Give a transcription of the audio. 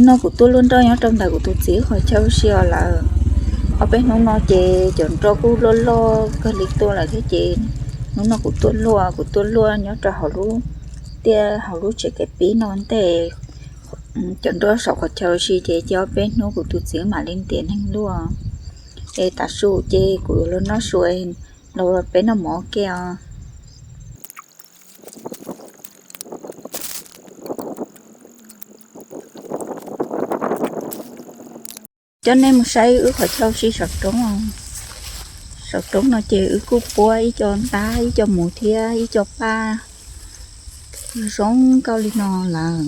Hnub no kuv tuaj luaj nroj nyob rau ntawm kuv tus txiv qhov chaw ua si os lawm. Ob peb hnub no ces cov nroj kuj loj loj kawg li tuaj lawm thiab ces hnub no kuv tuaj luaj, kuv tuaj luaj nyob rau hauv lub tiaj hauv lub tsev kev pib no ntej. Cov nroj saum qhov chaw ua si ces cia ob peb hnub kuv tus txiv mam li ntiav neeg luaj. Es tav su ces kuv yuav los noj su, los peb noj mov ua ke os. Coj nej mus saib wb qhov chaw ua si saum roob. Saum roob no ces wb kuj puab ib co ntab, ib co muv thiab ib co paj zoo nkauj li no lawm.